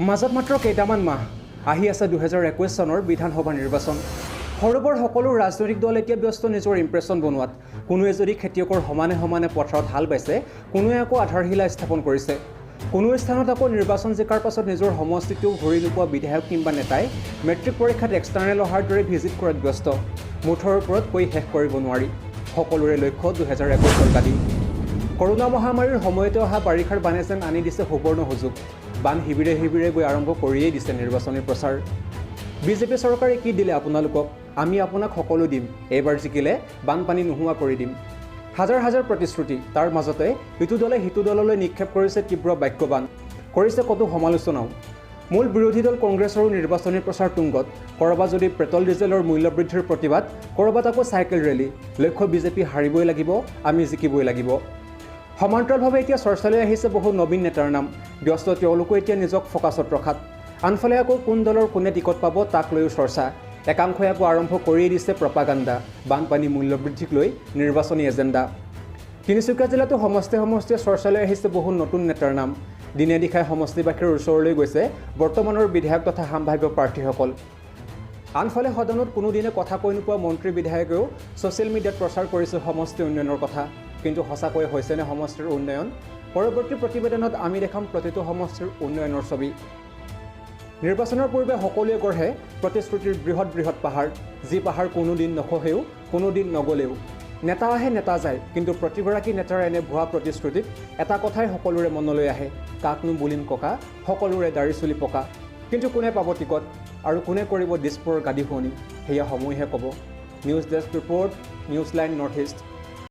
মাজত মাত্ৰ কেইটামান মাহ আহি আছে 2021 চনৰ বিধানসভা নিৰ্বাচন। সৰু বৰ সকলো ৰাজনৈতিক দল এতিয়া ব্যস্ত নিজৰ ইম্প্ৰেছন বনোৱাত। কোনোৱে যদি খেতিয়কৰ সমানে সমানে পথাৰত হাল বাইছে, কোনোৱে আকৌ আধাৰশিলা স্থাপন কৰিছে। কোনো স্থানত আকৌ নিৰ্বাচন জিকাৰ পাছত নিজৰ সমষ্টিটো ঘূৰি নোপোৱা বিধায়ক কিম্বা নেতাই মেট্ৰিক পৰীক্ষাত এক্সটাৰ্নেল অহাৰ দৰে ভিজিট কৰাত ব্যস্ত। মুঠৰ ওপৰত কৈ শেষ কৰিব নোৱাৰি, সকলোৰে লক্ষ্য 2021ৰ গাদী। কৰোণা মহামাৰীৰ সময়তে অহা বাৰিষাৰ বানে যেন আনি দিছে সুবৰ্ণ সুযোগ। বান শিবিৰে শিবিৰে গৈ আৰম্ভ কৰিয়েই দিছে নিৰ্বাচনী প্ৰচাৰ। বিজেপি চৰকাৰে কি দিলে আপোনালোকক? আমি আপোনাক সকলো দিম, এইবাৰ জিকিলে বানপানী নোহোৱা কৰি দিম, হাজাৰ হাজাৰ প্ৰতিশ্ৰুতি। তাৰ মাজতে ইটো দলে সিটো দললৈ নিক্ষেপ কৰিছে তীব্ৰ বাক্যবাণ, কৰিছে কটু সমালোচনাও। মূল বিৰোধী দল কংগ্ৰেছৰো নিৰ্বাচনী প্ৰচাৰ তুংগত। ক'ৰবাত যদি পেট্ৰল ডিজেলৰ মূল্যবৃদ্ধিৰ প্ৰতিবাদ, ক'ৰবাত আকৌ চাইকেল ৰেলী। লক্ষ্য বিজেপি হাৰিবই লাগিব, আমি জিকিবই লাগিব। সমান্তৰালভাৱে এতিয়া চৰ্চালৈ আহিছে বহু নবীন নেতাৰ নাম। ব্যস্ত তেওঁলোকো এতিয়া নিজক ফ'কাছত ৰখাত। আনফালে আকৌ কোন দলৰ কোনে টিকট পাব তাক লৈও চৰ্চা। একাংশই আকৌ আৰম্ভ কৰিয়েই দিছে প্ৰপাগাণ্ডা, বানপানী, মূল্যবৃদ্ধিক লৈ নিৰ্বাচনী এজেণ্ডা। তিনিচুকীয়া জিলাতো সমষ্টিয়ে সমষ্টিয়ে চৰ্চালৈ আহিছে বহু নতুন নেতাৰ নাম। দিনে নিশাই সমষ্টিবাসীৰ ওচৰলৈ গৈছে বৰ্তমানৰ বিধায়ক তথা সাম্ভাব্য প্ৰাৰ্থীসকল। আনফালে সদনত কোনোদিনে কথা কৈ নোপোৱা মন্ত্ৰী বিধায়কেও ছ'চিয়েল মিডিয়াত প্ৰচাৰ কৰিছে সমষ্টি উন্নয়নৰ কথা। কিন্তু সঁচাকৈ হৈছেনে সমষ্টিৰ উন্নয়ন? পৰৱৰ্তী প্ৰতিবেদনত আমি দেখাম প্ৰতিটো সমষ্টিৰ উন্নয়নৰ ছবি। নিৰ্বাচনৰ পূৰ্বে সকলোৱে গঢ়ে প্ৰতিশ্ৰুতিৰ বৃহৎ বৃহৎ পাহাৰ, যি পাহাৰ কোনোদিন নখহেও, কোনোদিন নগলেও। নেতা আহে, নেতা যায়, কিন্তু প্ৰতিগৰাকী নেতাৰ এনে ভুৱা প্ৰতিশ্ৰুতিত এটা কথাই সকলোৰে মনলৈ আহে, কাকনো বুলিম ককা, সকলোৰে দাড়ি চুলি পকা। কিন্তু কোনে পাব টিকট আৰু কোনে কৰিব দিছপুৰৰ গাদী শুৱনি, সেয়া সময়হে ক'ব। News desk report, News Line North East.